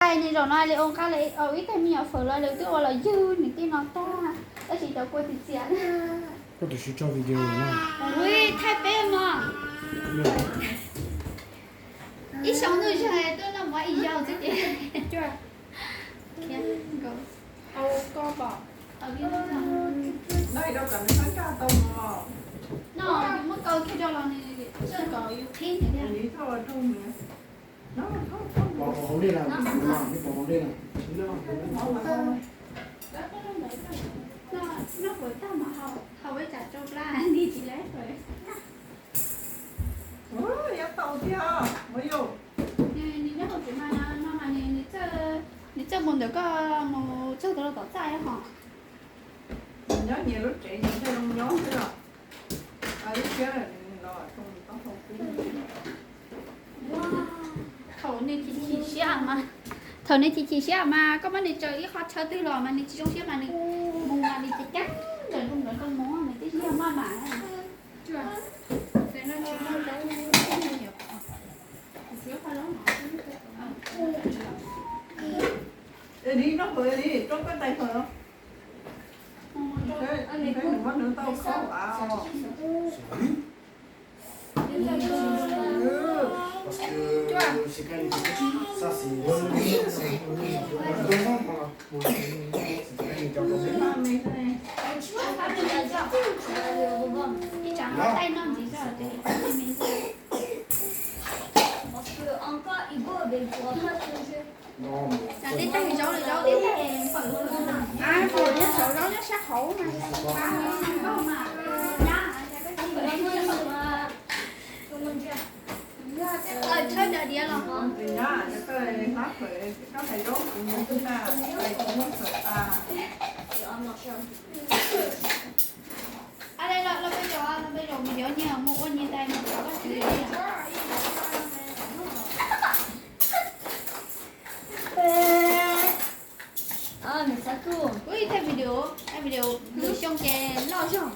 Nws zaum no li ua nqa li ib tag me nyuam fawm los lawv twb ua los ywg nws tej no tag, tab sis cov kua txias txias. Koj tus sib tso video na. Ui, thaij peb mog. Ib xyoo ntuj zag twb noj mov ib zaug xwb ces. Au koj pom. Noj, yus muab kau kiag rau los nws txawj kom yus qhib nws thiab. Pov hauv li lawm, pov hauv li lawm. Noj puas tag mas haus, haus ib tsam tsau plab ni tsis lab. Nws nyob hauv tsev mas no mas nws txawj mus ntawm koj mus txog rau tom txaj hos. Nyob nyias lub tsev nws thiaj zoo nyob xwb os. Lub siab los thaum nws chim chim siab mas, thaum nws chim chim siab mas koj muab nws tsaws ib qho chaw twg los mas nws tsis zoo siab mas nws mus mas nws ceev ceev ntawm nroog ntawm nroog mus nws twb yog maj mam. Nim no hawm li roob koj tais hawm. Nws muab nws tau khaub av os. Cov tib tag zaub li zaub tib tag, nyob saum zaub nyob sab hauv mas. Tshawb cov diav los. Los peb zaum, los peb zaum, nyias mus ua nyias tais mus rov koj tsev. Ui, thaij video, thaij video lwm xyoo ces loj zog.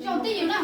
Zaum twj ywm na.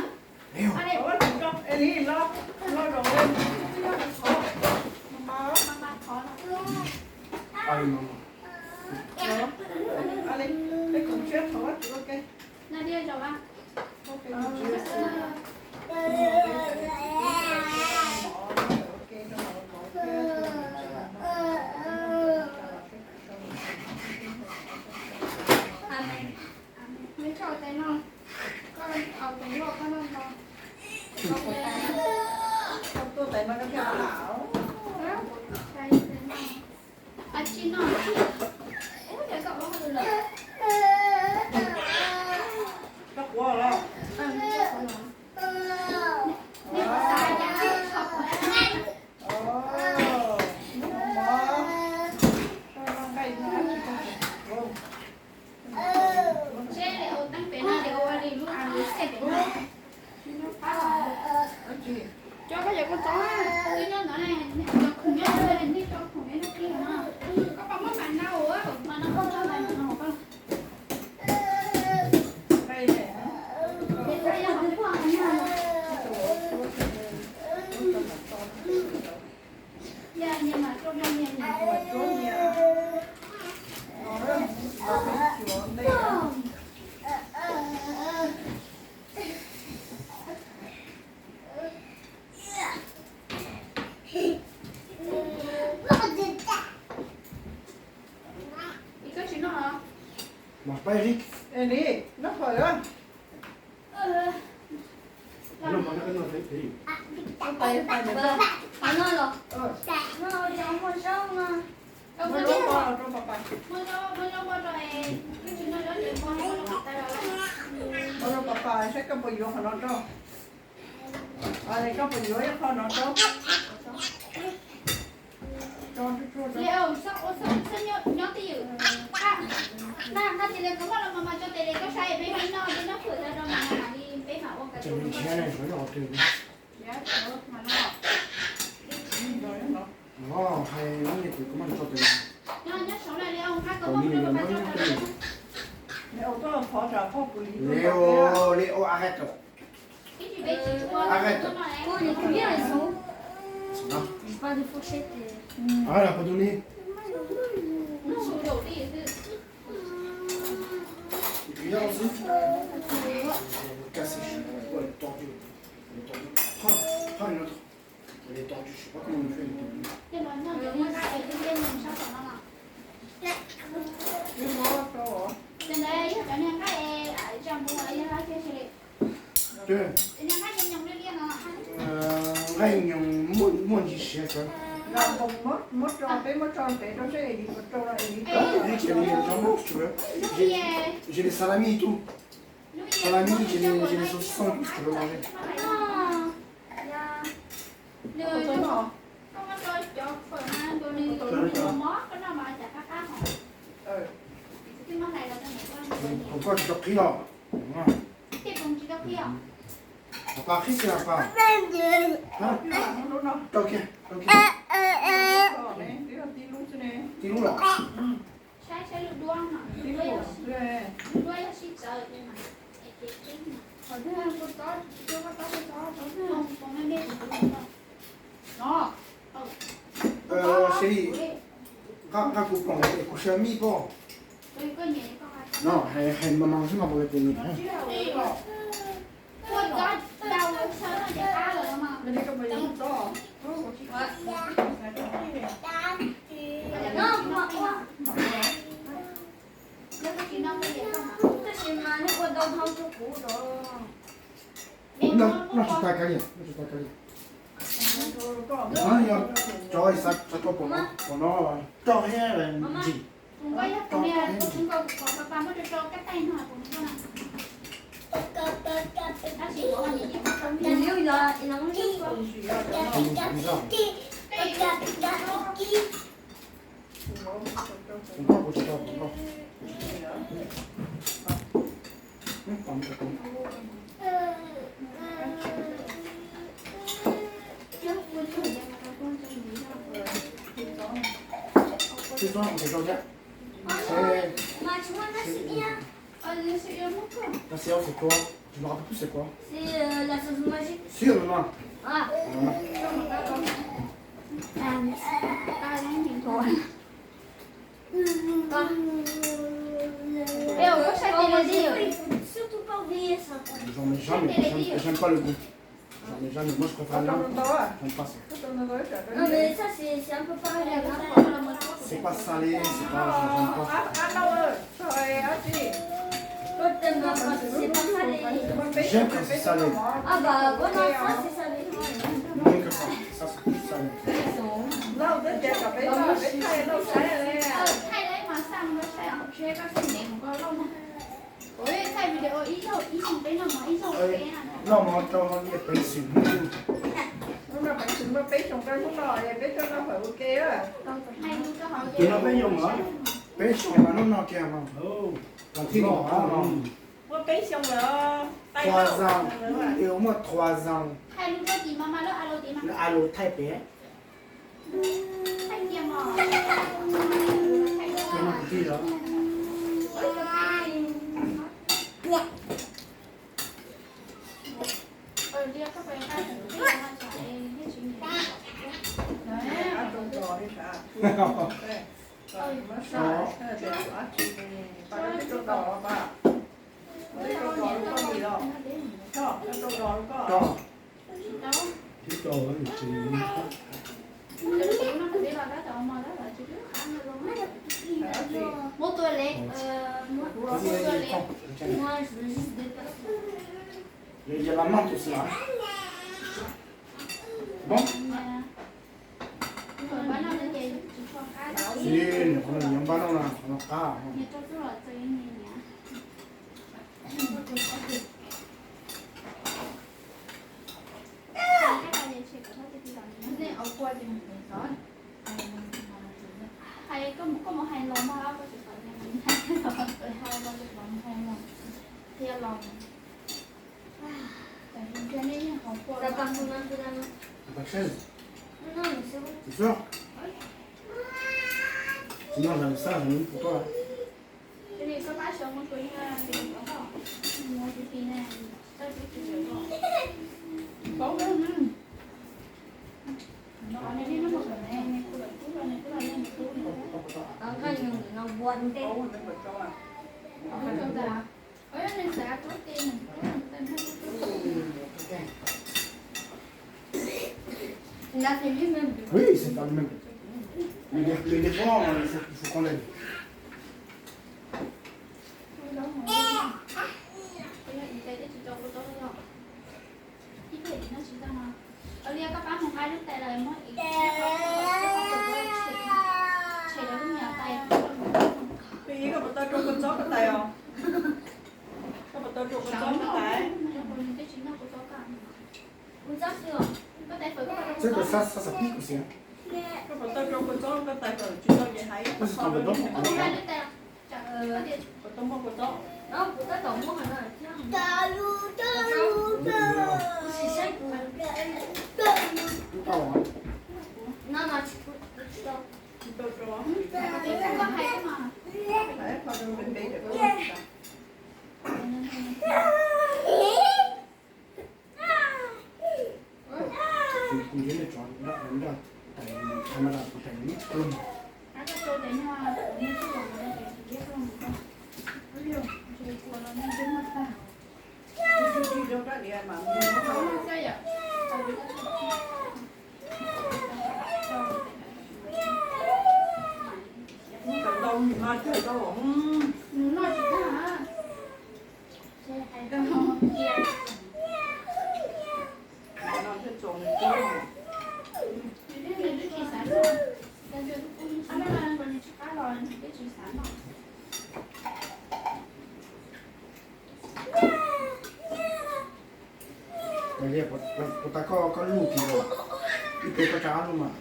Rau pab pab. Ua rau pab pab saib koj puas yuav qhov no rau. Koj puas yuav ib qho no rau. Nyob twj ywm. Nag hais tias kuv muaj los mas mas tso tes li koj saib peb mam noj, peb noj fawm tag rau mas mam li peb mam ua ka. Nyob saud li ua qab koj muaj rau pab pab tso rau. Leo, Leo, arrête. Arrête. Oh, les cuillères, elles sont où ? J'ai pas de fourchette. Ah, elle a pas donné. Les cuillères aussi. Casser, je sais pas quoi, elle est tordue. Elle est tordue. Prends, prends une autre. Elle est tordue, je sais pas comment on fait, elle est tordue. Nqaij nyoos muaj ntsis siav xwb. J'ai les, j'ai les salamis et tout. Salami, j'ai les, j'ai les saucissons et tout, si tu veux manger. Hauv koj tsis tau qhib los? Hauv koj qhib xwb los pas? Rau kiag, rau kiag. Tib lub los? Seb li, nqa kuv ploom es kuv sawv mij pob. No, hais mas mas xwb mas kuv tus niam. Noj tsis tas kav liam, noj tsis tas kav liam. Yog cov xav tau pom no, pom no roj thiab ntsim. Xib txob ua rau thiab. Xib txob xim tuab, tsis noj twb xim tuab. Xib ua no. J'en mets jamais, j'aime, j'aime pas le goût. J'en mets jamais. Moi, je préfère l'eau. J'aime pas ça. C'est pas salé, c'est pas, j'aime pas. J'aime quand c'est salé. J'aime que ça, ça, c'est plus salé. Noj mov rau niam peev xwm hnub. Hnub no peev xwm muaj peb xyoos rau hnub no es peb tuaj noj fawm ua ke. Ces no peb xyoos los? Peb xyoos mas hnub no kiag mas. Los thib no. Muaj peb xyoos lawm. Trois ans. Muaj trois ans. Lawv a lus thaij pem. Muab tua li, muab tua li. Xib, nws qhov no nws nyob npab no na, qhov no qab. Oui, c'est pas le même. Mais les, mais les grands, euh, il faut, il faut qu'on l'aide. Peb, koj puas tau rau kua txob koj tais os? Koj puas tau rau kua txob koj tais? Koj puas tau rau kua txob koj tais kom tsis tau ces hais kho rau. Puas tau muaj kua txob? Tsis tau rau. Koj hais koj mas. Kuv, kuv ntsib nej tsov nraj, nraj tais, tha ma da kuv tais nib ploog. Noj tsis tag. Puas tas koj, koj lug kis los, ib pliag koj tsa ob lub mas.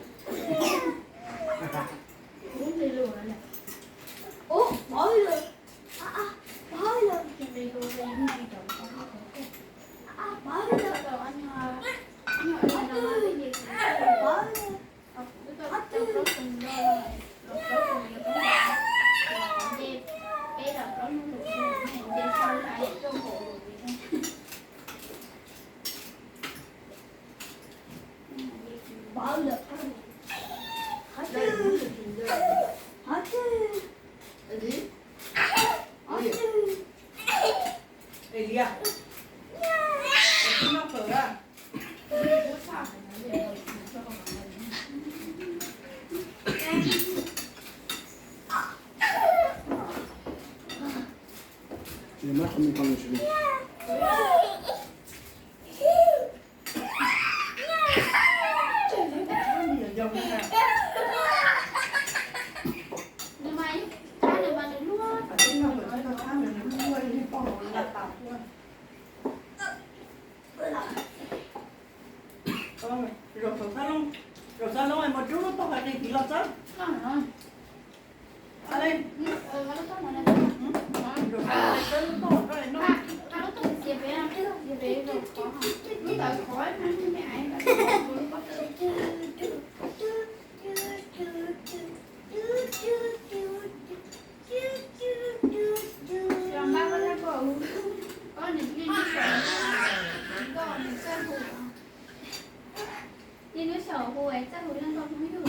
Zaum xav loo, zaum xav loo es mus rub lub tog qhov qis tiv los txawb. Niaj hnub xyaum hu es txawj hu leej nkauj hnub yug.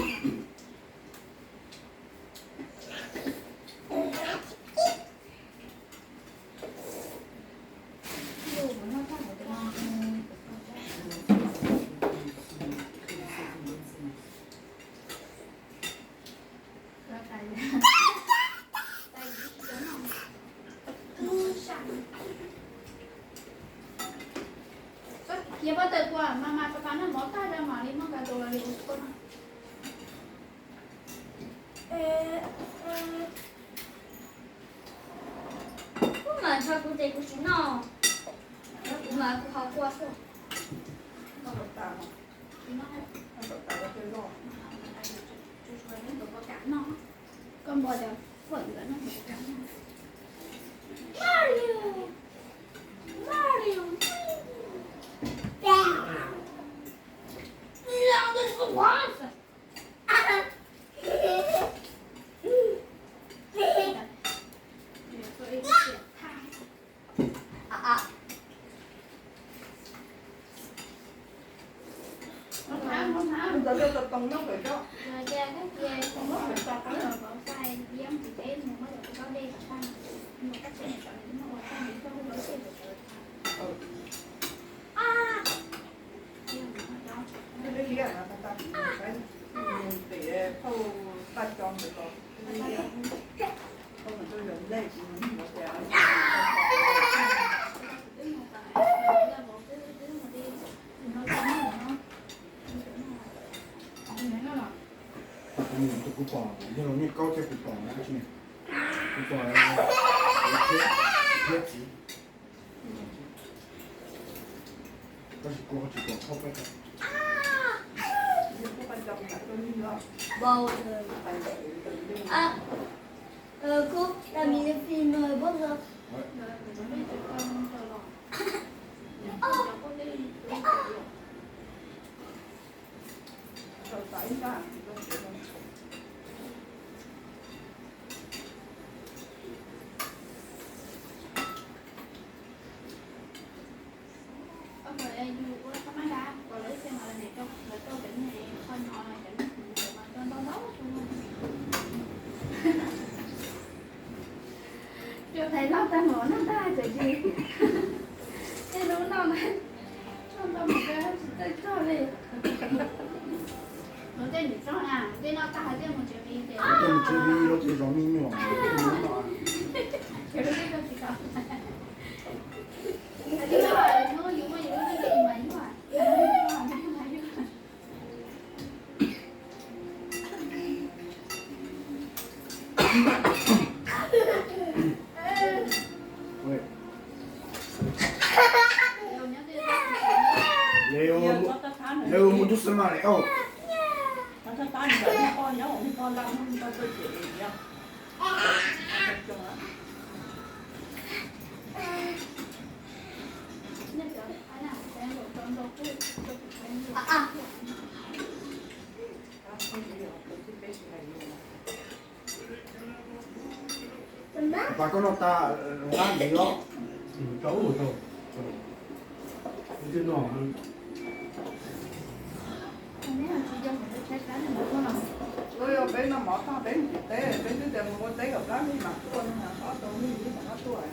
Koj khiav pob tawm tuaj, mas mas pas pas noj mov tag rau mam li muab nqa tus los li ua koj no. Kuv mas ntshaw kuv ces kuv tsis noj, kuv mas kuv ho quaj xwb. Koj npog cov fawm ntawd no. Mario, Mario, Mario. Kuv pom yog los niaj kaub thiab kuv pom na, kuv pom thiab txiv, tab sis kuv ho tsis pom phauj pab cov. Kuv, la mi phim no vos. Cua thaiv noj tag mov noj tag hais txawm tsis, tej lub noj na, noj tau mus tsis txawj txog li. Tej nim txog na, tej noj tag hais tias mus tsev vi, tej mus tsev vi lub tsev zov me nyuam, Lawv ua mus tub xab mas lawm os. Pas koj noj tas hab ntxiv os. Peb noj mov tag peb mus teb, peb twb tias mus ua teb kom plab mej mam tuaj no, ob tau mej mam tuaj.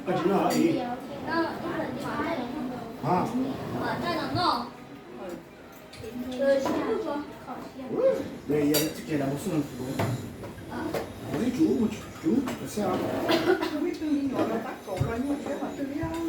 Koj tsis noj los ib? Hab. Yog txij kiag nram mus xwb no, kuv twb tsuas ub mus tsuas ub tsuas xwb os.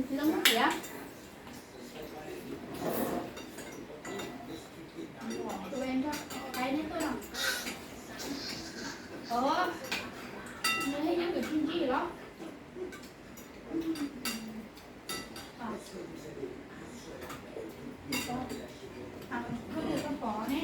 Txiv tau muab tiav. Tụi em cho cái nếp tôi lòng. Ủa, nó thấy nhắn gửi Kim Chi lắm. À, không được con bò nè.